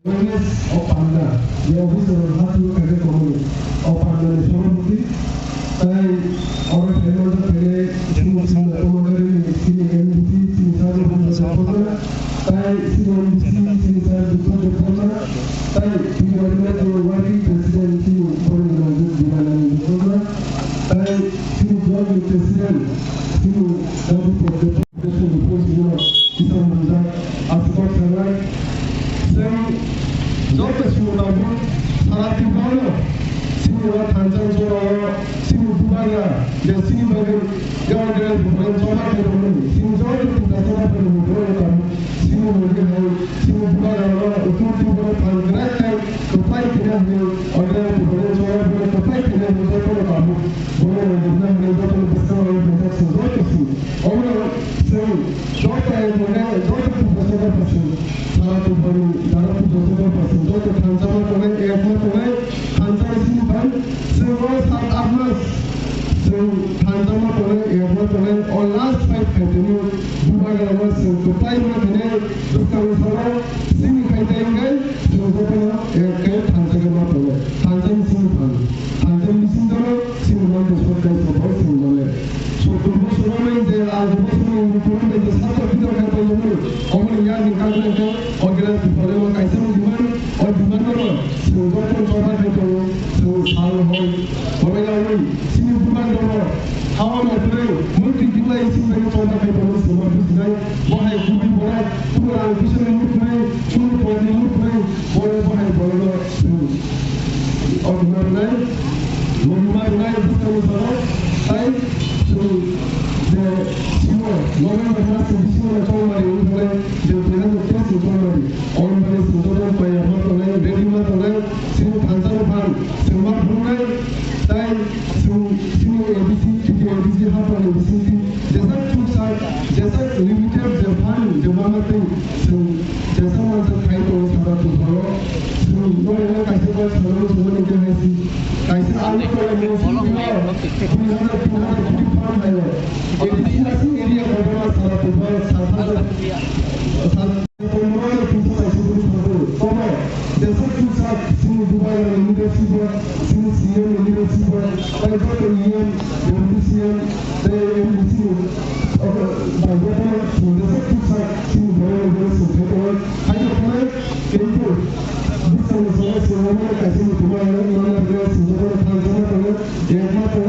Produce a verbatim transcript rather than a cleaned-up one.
Congress o panda, je office o hati o kage komuni, o panda ni sobhapati, tai oro phaimani phainai sini sini tomagari ni sini M D C sini sabo bhumna sabo bhumna, tai sini M D C sini sabo bhumna sabo bhumna, tai sini ordinary working president sini bhumna sabo bhumna sabo bhumna, tai sini joint president sini sabo bhumna. Kisa mwngjak, aswk khe chwng joto chwng tabuk sara Tripura no chini o thansa jorao chini bubagra je chini bagwi je organize bubagra joma khe rwmani chini joto Tiprasa no bubagra tabuk chini bagwi hai chini bubagra no Uttor Tripura thang kwrak khai kwplai khaina hwnwi organize bubagra joma bubagra kwplai khaina hwnwi joto no tabuk bono rwna hwnwi joto no bwskango bai khe chwng joto chwng. Omo chwng joto tongnai, joto Tiprasa joto chwng sara Tripurani, jara Tiprasa joto chwng joto thansa ma tongnai, ek ma tongnai, thansa sini phan, chwng o sat aat mas chwng thansa ma tongnai, ek ma tongnai, o last fight khai tongmani bubagra ma chwng kwplai ma khainai, bwskang salo sini khai tei wngkhe chwng jotono ek khe thansa khe ma tongnai, thansa ni sini phan, thansa ni sini jono sini man de sot kai sot bai chwng mane. Sottur bosor mane je aat bosor ni mukhumantri je sabta pidor khai tongmani, omoni yak ni kagna khe organize ni pore o kaisa ni demand, o demand no chwng joto chobha khai tongo, chwng sal hoi, hoi ya oi, chini demand no hawa no pore, multi demand chini bai chobha khai tongo, chwng ma bujinai, bo hai gubi borai, kuno rang bising ni mukhumantri, kuno pore ni mukhumantri, bore bo hai bore no, chwng. O rwma rwnai, rwma rwnai bwskangni salo, tai chwng je simo November mas ni bisingo chongmari wngkha je duihajar teis ni chongmari, o wngkha chwng joto paiya ma tongnai, ready ma tongnai, chini thansa ni phan chwng ma phunuknai, tai chwng chini A D C, T T A D C haphangni bisingtwi jesa chuksa, jesa limited je phan je ma ma twi chwng Jesa mansa khai tongo sara Tripura o. Chwng norok kaisa bai sara Tripura ni khe hai si. Kaisa ang tongo mo si yo. Three hundred, two hundred, three hundred hai o. Edi si asi area kotorma sara Tripura sat hajar. Sat Tripura ni three hundred hai si buri thago. Tomo jesa tu sa chini Dubai ni leadership o, chini C M ni leadership o, bai joto E M, deputy C M, tei M D C ni, o, bai joto chini jesa tu sa chini Dubai ni leadership o. Haino khlai, kintu bwskango salo swnamani kaisa muchungma rwna nangnai, swngjagmani thansa ma tongo, ekma tongo.